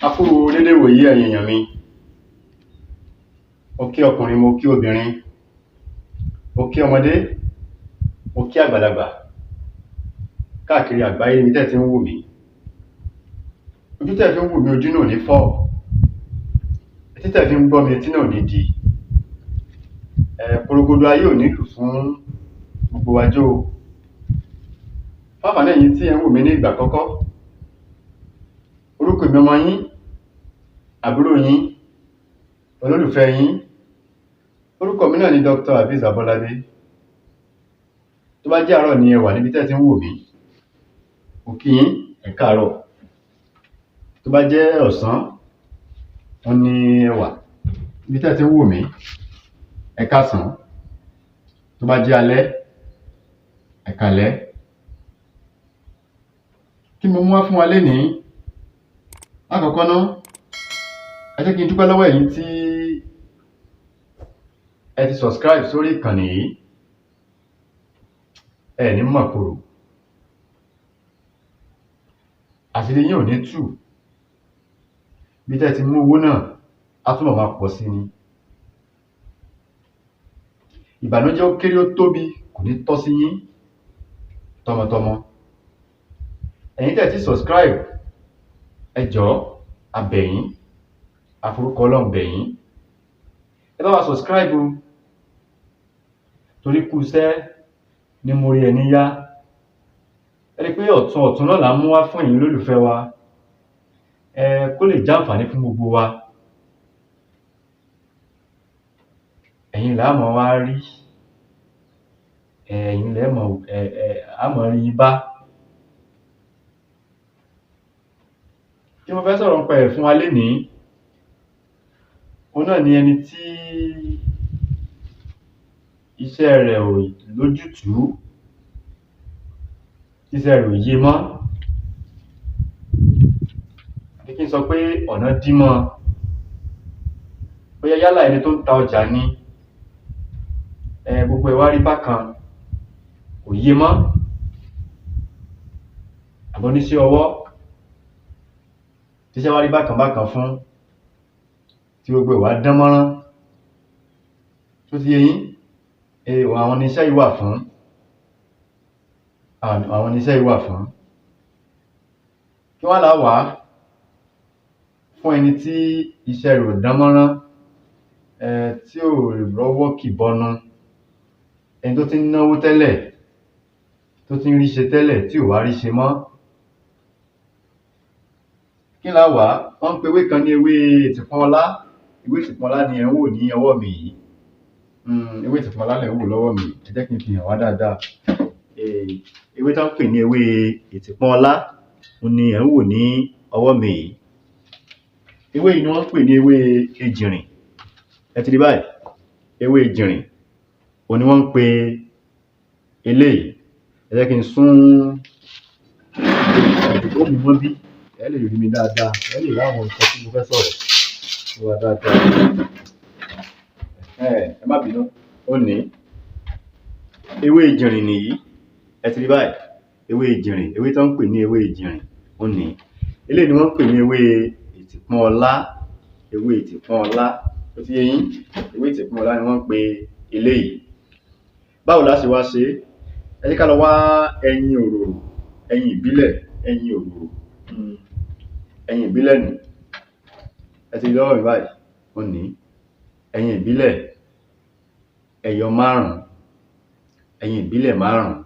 A kú dédé ìwòyí ẹ̀yin èyàn mi. Mo kí ọkùnrin, mo kí obìnrin, mo kí ọmọdé, mo kí àgbàlagbà káàkiri àgbáyé níbi tẹ́ tí ń wò mí. Ojú tẹ́ fi ń wò mí, ojú náà ò ní fọ́, etí tẹ́ fi ń gbọ́ mi, etí náà ò ní di. Porogodo ayé ò ní lù fún gbogbo wa jó o. Fún ànfàní ẹ̀yin tí ẹ̀ ń wò mí ní ìgbà àkọ́kọ́, orúkọ èmi ọmọ yín, àbúrò yín, olólùfẹ́ yín, orúkọ mi náà ni Dr. Hafiz Abọ́ládé. Tó bá jẹ́ àárọ̀ ni ẹ wà níbi tẹ́ ti ń wò mí, mo kí yín, ẹ káàárọ̀. Tó bá jẹ́ ọ̀sán òhun ni ẹ wà níbi tẹ́ ti ń wò mí, ẹ káàsán. Tó bá jẹ́ alẹ́, ẹ káalẹ́. Kí ni mo mú wá fún wa lénìí? Lákọ̀ọ́kọ́ ná, ẹ jẹ́ kí n dúpẹ́ lọ́wọ́ ẹ̀yin tí ẹ ti subscribe sórí ìkànnì yìí. Ẹ ní mọ̀korò. Àṣírí yín ò ní tú. Ibi tẹ́ ti mú owó náà, á túbọ̀ máa pọ̀ sí ni. Ìbànújẹ́ ó kéré ó tóbi kò ní tọ́ sí yín tọmọtọmọ. Ẹ̀yin tẹ́ ẹ̀ tíì subscribe, ẹ jọ̀ọ́, a bẹ̀ yín, a forúkọ Ọlọ́run bẹ̀ yín. Ẹ bá wa subscribe o, torí kú iṣẹ́ ní mórí ẹni yá. Ẹ rí pé ọ̀tun ọ̀tun náà là ń mú wá fún ẹ̀yin olólùfẹ́ wa, kó lè jẹ́ ànfàní fún gbogbo wa. Ẹ̀yin là á máa wá rí, ẹ̀yin lẹ́ mọ̀ á máa rí yín bá. Kí mo fẹ́ sọ̀rọ̀ nípa ẹ̀ fún wa lénìí, òhun náà ni ẹni tí iṣẹ́ rẹ̀ ò lójútùú, tíṣẹ́ rẹ̀ ò yé mọ́, àbí kí n sọ pé ọ̀nà dí mọ́ ọn. Bóyá yálà ẹni tó ń ta ọjà ni, gbogbo ẹ̀ wá rí bákan, kò yé mọ́, àbí oníṣẹ́ ọwọ́ tíṣẹ́ wá rí bákan bákan fún, tí gbogbo ẹ̀ wá dán mọ́rán. Ṣó ti yé yín? Àwọn ni iṣẹ́ yìí wà fún. Àwọn ni iṣẹ́ yìí wà fún. Kí wá là á wàá fún ẹni tí iṣẹ́ rẹ̀ ò dán mọ́rán, tí ò rọ́wọ́ kì bọnu, ẹni tó tí ń náwó tẹ́lẹ̀, tó tí ń rí ṣe tẹ́lẹ̀ tí ò wá rí ṣe mọ́. Kí là á wàá? Wọ́n ń pe ewé kan ní ewé ìtìpọ́nọlá. Ewé ìtìpọ́nọlá ni ẹ̀ ń wò ní ọwọ́ mi yìí. Ewé ìtìpọ́nọlá lẹ̀ ń wò lọ́wọ́ mi yìí. Ẹ jẹ́ kí n fi hàn wá dáadáa. Ewé tán ń pè ní ewé ìtìpọ́nọlá òhun ni ẹ̀ ń wò ní ọwọ́ mi yìí. Ewé yìí ni wọ́n ń pè ní ewé ejìrìn. Ẹ ti rí báyìí? Ewé ejìrìn òhun ni wọ́n ń pe eléyìí. Ẹ jẹ́ kí n sún ìjókòó mi mọ́bí, ẹ́ lè rí mi dáadáa, ẹ́ lè rí àwọn nǹkan tí mo fẹ́ sọ̀rọ̀ fún wa dáadáa. Ẹ má bínú, òun nìí. Ewé ejìrìn nìyí. Ẹ ti rí báyìí? Ewé ejìrìn, ewé tán ń pè ní ewé ejìrìn òun nìí. Eléyìí ni wọ́n ń pè ní ewé ìtìpọ́nọlá. Ewé ìtìpọ́nọlá. Ó ti yé yín? Ewé ìtìpọ́nọlá ni wọ́n ń pe eléyìí. Báwo lá ṣe wá ṣe é? Ẹ jẹ́ ká lọ wá ẹyin òròrò, ẹyin ìbílẹ̀, ẹyin òròrò, ẹyin ìbílẹ̀ nìí. Ẹ ti rí lọ́wọ́ mi báyìí? Òun nìí. Ẹyin ìbílẹ̀ ẹyọ márùn-ún, ẹyin ìbílẹ̀ márùn-ún.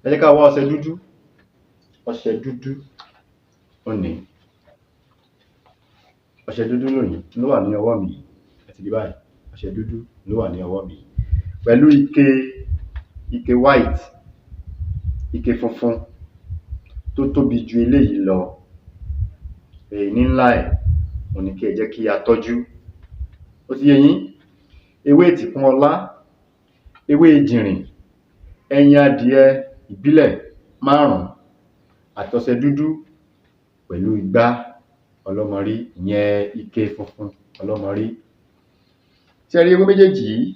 Ẹ jẹ́ ká wá ọṣẹ dúdú, ọṣẹ dúdú òun nìí. Ọṣẹ dúdú nìyí ló wà ní ọwọ́ mi yìí. Ẹ ti rí báyìí? Ọṣẹ dúdú ló wà ní ọwọ́ mi yìí. Pẹ̀lú ike, ike white, ike funfun tó tóbi ju eléyìí lọ, ní ńlá ẹ̀, òhun ni kí ẹ jẹ́ kí a tọ́jú. Ó ti yé yín? Ewé ìtìpọ́nọlá, ewé ejìrìn, ẹyin adìẹ ìbílẹ̀ márùn-ún àti ọṣẹ dúdú pẹ̀lú igbá ọlọ́mọrí, ìyẹn ike funfun ọlọ́mọrí. Ṣé ẹ rí ewé méjèèjì yìí?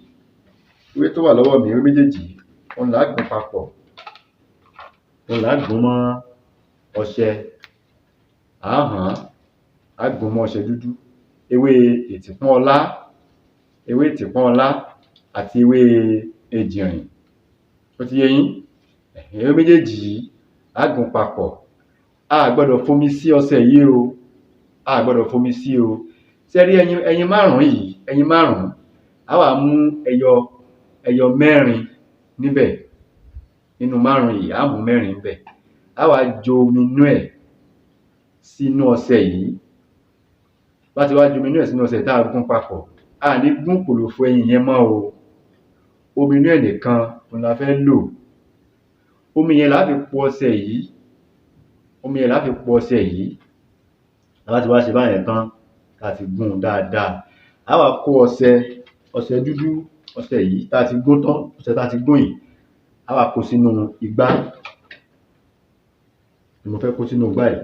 Ewé tó wà lọ́wọ́ mi, ewé méjèèjì yìí, òhun là á gún papọ̀. Òhun là á gún mọ́ ọṣẹ. À á hàn án. Á gún mọ́ ọṣẹ dúdú. Ewé ìtìpọ́n ọlá, ewé ìtìpọ́n ọlá àti ewé ejìrìn. Ó ti yé yín? Ewé méjèèjì yìí á gún papọ̀. A à gbọ́dọ̀ fomi sí ọṣẹ yìí o. A à gbọ́dọ̀ fomi sí o. Ṣé ẹ rí ẹyin, ẹyin márùn-ún yìí, ẹyin márùn-ún, á wá mú ẹyọ mẹ́rin níbẹ̀. Nínú márùn-ún yìí, á mú mẹ́rin ńbẹ̀. Á wá jo omi inú ẹ̀ sínú ọṣẹ yìí. Bá ti wá ju omi inú ẹ̀ sínú ọṣẹ tá a gún papọ̀, a à ní gún kòlòfo ẹyin yẹn mọ́ o. Omi inú ẹ̀ nìkan òhun la fẹ́ lò. Omi yẹn là á fi po ọṣẹ yìí. Omi yẹn là á fi po ọṣẹ yìí. Tá bá ti wá ṣe báyẹn tán, tá ti gún un dáadáa, á wá kó ọṣẹ, ọṣẹ dúdú, ọṣẹ yìí tá ti gún tán, ọṣẹ tá ti gún yìí, á wá kó sínú igbá. Ni mo fẹ́ kó sínú igbá yìí.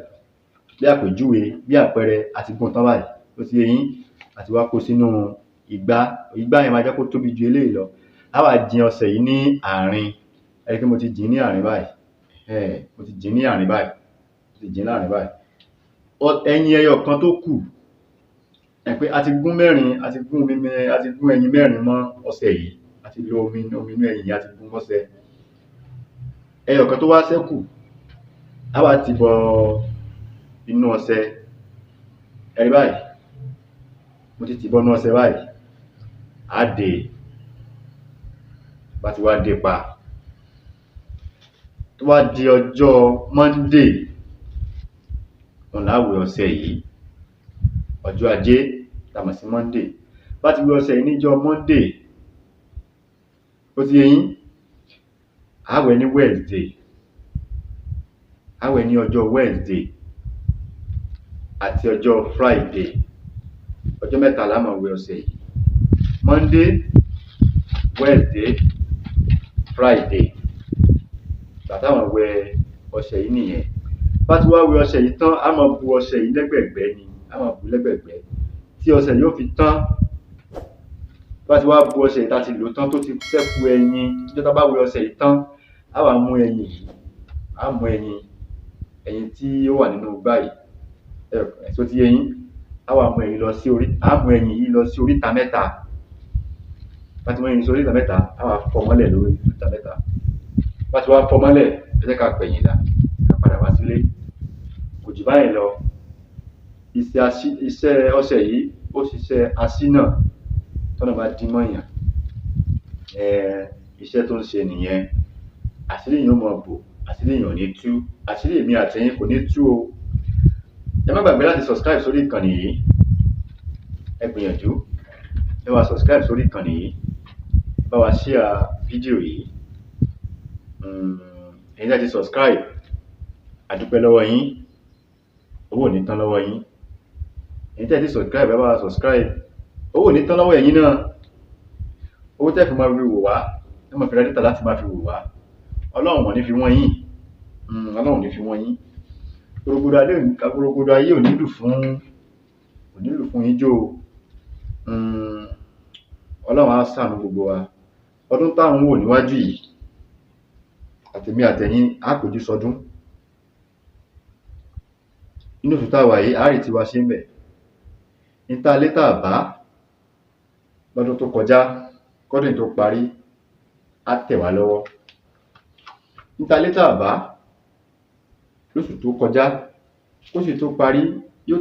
Bí àpèjúwe, bí àpẹẹrẹ, a ti gún tán báyìí. Ó ti yé yín? A ti wá kó sínú igbá. Igbá yẹn máa jẹ́ kó tóbi ju eléyìí lọ. Á wá jin ọṣẹ yìí ní àárín. Ẹ rí pé mo ti jìn ín ní àárín báyìí. Mo ti jìn ín ní àárín báyìí. Mo ti jìn ín láàrín báyìí. Ẹyin ẹyọ kan tó kù, ẹ pé a ti gún mẹ́rin, a ti gún omi, a ti gún ẹyin mẹ́rin mọ́ ọṣẹ yìí. A ti lo omi, omi inú ẹyin yẹn, a ti gún mọ́ṣẹ. Ẹyọ kan tó wá ṣẹ́kù, á wá tì bọ inú ọṣẹ. Ẹ rí báyìí. Mo ti tì bọ inú ọṣẹ báyìí. Á dè é. Bá ti wá dé pa, tó bá di ọjọ́ Monday, òun là á wẹ ọṣẹ yìí. Ọjọ́ Ajé tá mọ̀ sí Monday. Bá ti wẹ ọṣẹ yìí níjọ́ Monday, ó ti yé yín? Á wẹ̀ ní Wednesday. Á wẹ̀ ní ọjọ́ Wednesday àti ọjọ́ Friday. Ọjọ́ mẹ́ta la máa wẹ ọṣẹ yìí. Monday, Wednesday, Friday. Ìgbà táwọn wẹ ọṣẹ yìí nìyẹn. Bá ti wá wẹ ọṣẹ yìí tán, á máa bu ọṣẹ yìí lẹ́gbẹ̀gbẹ́ ni. Á máa bù ú lẹ́gbẹ̀gbẹ́ tí ọṣẹ yìí ó fi tán. Bá ti wá bu ọṣẹ yìí tá ti lò tán, tó ti ṣẹ́kù ẹyin, níjọ́ tá bá wẹ ọṣẹ yìí tán, á wá mú ẹyin yìí, á mú ẹyin, ẹyin tí ó wà nínú igbá yìí. Ṣó ti yé yín? Á wá mú ẹyin lọ sí orí, á mú ẹyin yìí lọ sí oríta mẹ́ta. Bá ti mú ẹyin sí oríta mẹ́ta, á wá fọ́ mọ́lẹ̀ lórí oríta mẹ́ta. Bá ti wá fọ́ mọ́lẹ̀, ẹ jẹ́ ká pẹ̀yìn dà, ká padà wá sílé. Kò jù báyìí lọ. Iṣẹ́ ọṣẹ yìí, ó ṣiṣẹ́ aṣínà tọ́nà bá dí mọ́yàn. Iṣẹ́ tó ń ṣe nìyẹn. Àṣírí èèyàn ó máa bò, àṣírí èèyàn ò ní tú. Àṣírí èmi àti yín kò ní tú o. Ẹ má gbàgbé láti subscribe sórí ìkànnì yìí. Ẹ gbìyànjú, ẹ wá subscribe sórí ìkànnì yìí. Ẹ bá wa share fídíò yìí. Ẹ̀yin tí ẹ ti subscribe, a dúpẹ́ lọ́wọ́ yín. Owó ò ní tán lọ́wọ́ yín. Ẹ̀yin tí ẹ ti subscribe, ẹ bá wa subscribe. Owó ò ní tán lọ́wọ́ ẹ̀yin náà. Owó tẹ́ fi máa fi wò wá, ẹ máa fi ra data láti máa fi wò wá. Ọlọ́run ò ní fi wọ́n yín. Ọlọ́run ò ní fi wọ́n yín. Gbogbo ayé ò ní lù fún, kò ní lù fún yín jó o. Ọlọ́run á ṣàánú gbogbo wa. Ọdún tá ń wò níwájú yìí, àtèmi àtẹ̀yin á péjú sọdún. Inú oṣù tá wà yìí, á rí tiwa ṣe ńbẹ̀. N tá lé tá bá lọ́dún tó kọjá, kọ́dún yìí tó parí, á tẹ̀ wá lọ́wọ́. N tá lé tá bá lóṣù tó kọjá, kóṣù yìí tó parí, yóò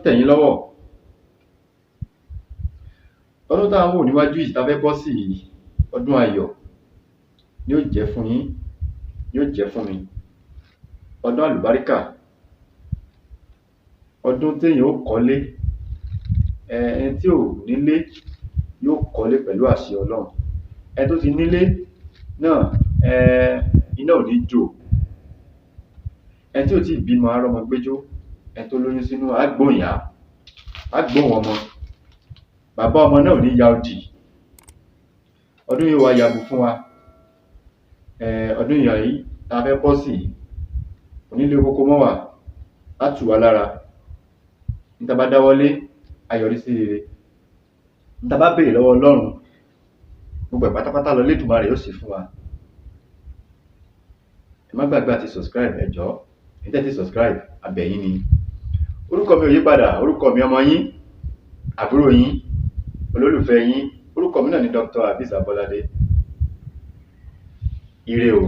tẹ̀ yín lọ́wọ́. Ọdún tá ń wò níwájú yìí, tá fẹ́ bọ́ sí yìí, ọdún ayọ̀ ni yóò jẹ́ fún yín, yóò jẹ́ fún mi. Ọdún àlùbáríkà, ọdún téèyàn ó kọ́lé, ẹni tí ò nílé yóò kọ́lé pẹ̀lú àṣẹ Ọlọ́run. Ẹni tó ti nílé náà, iná ò ní jó. Ẹni tí ò tíì bímọ á rọ́mọ gbéjó. Ẹni tó lóyún sínú á gbóhùn ìyá, á gbóhùn ọmọ. Bàbá ọmọ náà ò ní ya odi. Ọdún yìí ó wá yabo fún wa. Ọdún yìí tá fẹ́ bọ́ sí yìí, kò ní le koko mọ́ wa, á tù wá lára. N tá bá dáwọ́lé, á yọrí sí rere. N tá bá béèrè lọ́wọ́ Ọlọ́run, gbogbo ẹ̀ pátápátá l'Ẹlédùmarè ó ṣe fún wa. Ẹ má gbàgbé àti subscribe, ẹ jọ̀ọ́. Ẹ̀yin tẹ́ ti subscribe, a bẹ̀ yín ni. Orúkọ mi ò yípadà, orúkọ mi ọmọ yín, àbúrò yín, olólùfẹ́ yín, orúkọ mi náà ni Dr. Azeez Abolade. Ire o.